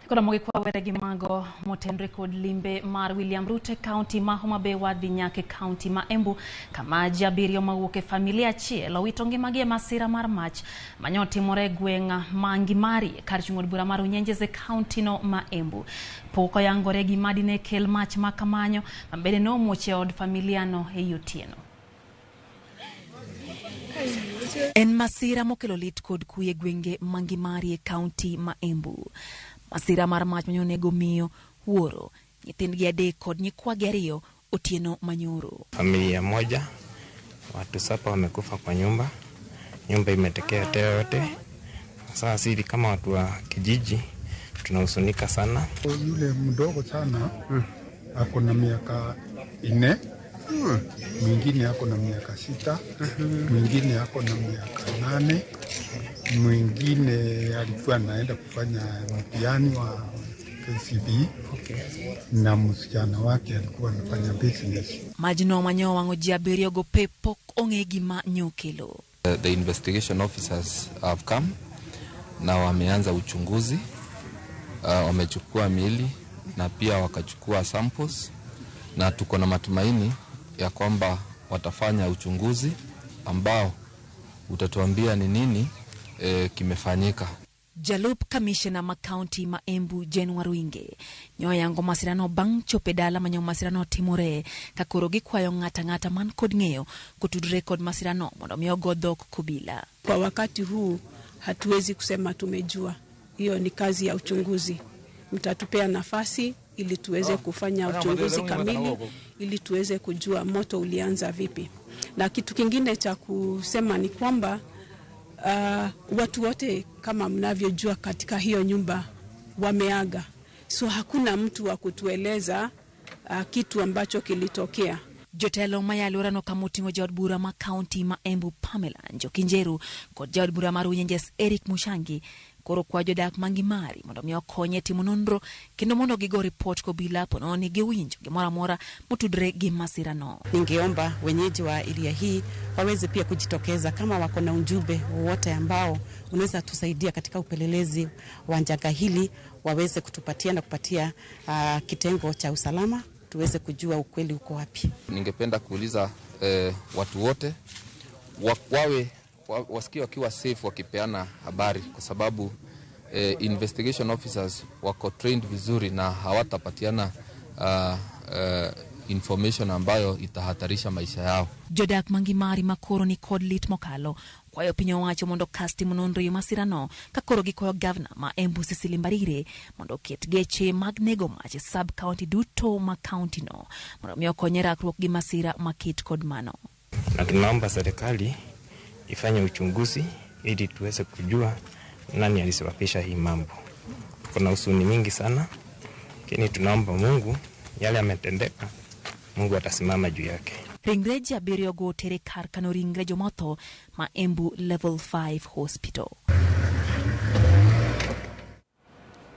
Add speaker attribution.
Speaker 1: Koro mogik wawere gi mago motenore kod limbe mar William Ruto e kaunti ma Homa Bay wadhi nyaka e kaunti ma Embu kama ji abiriyo mawuok e familia achiel owito ngimagi e masira mar mach mane otimore e gweng' ma Ngimari kar chung' od bura mar Runyenjes e kaunti no ma Embu. Pok oyangore gima dine kel mach ma kamanyo ma bende nomuoch e od familia no ei otieno. En masira mokelo lit kod kuyo e gwenge ma Ngimari e kaunti ma Embu. Masira mar mach mane onego miyo, wuoro, nyithindgi adek kod nyikwagi ariyo otieno manyoro.
Speaker 2: Familia moja, watu saba wamekufa kwa nyumba, nyumba imeteketea yote. Sasa sisi kama watu wa kijiji tunahuzunika sana.
Speaker 3: Yule mdogo sana ako na miaka 4, mwingine ako na miaka 6, mwingine ako na miaka 8, mwingine alikuwa anaenda kufanya mtihani wa KCPE. Na msichana wake alikuwa anafanya business.
Speaker 1: Majno manyo wang'o ji abiriyo go pe pok ong'e gima nyokelo.
Speaker 4: The investigation officers have come na wameanza uchunguzi. Wamechukua miili na pia wakachukua samples, na tuko na matumaini ya kwamba watafanya uchunguzi ambao utatuambia ni nini kimefanyika.
Speaker 1: Jalup Commissioner ma County ma Embu Jane Waruinge nyoyango masirano bang' chopo e dala manyo masirano timore ka koro gikwayo ng'ata ng'ata man kod ng'eyo kotudore kod masirano mondo mi ogo dhok kobila.
Speaker 5: Kwa wakati huu hatuwezi kusema tumejua. Hiyo ni kazi ya uchunguzi. Mtatupea nafasi ili tuweze kufanya uchunguzi kamili ili tuweze kujua moto ulianza vipi. Na kitu kingine cha kusema ni kwamba watu wote kama mnavyojua katika hiyo nyumba wameaga. So hakuna mtu wa kutueleza kitu ambacho kilitokea.
Speaker 1: Jotelo ma alworano kama oting'o jaod bura ma kaunti ma Embu Pamela Njoki Njeru kod jaod bura mar Runyenjes Eric Mushangi koro kwa jodak ma Ngimari mondo mi okony e timo nonro kendo mondo gigo ripot kobila ponono ni giwinjo gimoro amora motudore gi masirano.
Speaker 6: Ningeomba wenyeji wa area hii waweze pia kujitokeza kama wako na ujumbe wowote ambao unaweza tusaidia katika upelelezi wa janga hili, waweze kutupatia na kupatia kitengo cha usalama tuweze kujua ukweli uko wapi.
Speaker 4: Ningependa kuuliza watu wote wasikie wakiwa safe wakipeana habari, kwa sababu investigation officers wako trained vizuri na hawatapatiana information ambayo itahatarisha maisha yao.
Speaker 1: Jodak ma Ngimari makoro ni kod lit mokalo kwayo piny owacho mondo kas timo nonro e masirano ka koro gikwayo gavana ma Embu Cecily Mbarire mondo oket geche mag nego mach e sub county duto ma county no mondo mi okony e rakruok gi masira maket kod mano.
Speaker 2: Na tunaomba serikali ifanye uchunguzi ili tuweze kujua nani alisababisha hii mambo. Tuko na huzuni mingi sana, lakini tunaomba Mungu yale yametendeka, Mungu atasimama juu yake.
Speaker 1: Ringre ji abiriyo go oter e kar kano ringre jomotho ma Embu Level 5 Hospital.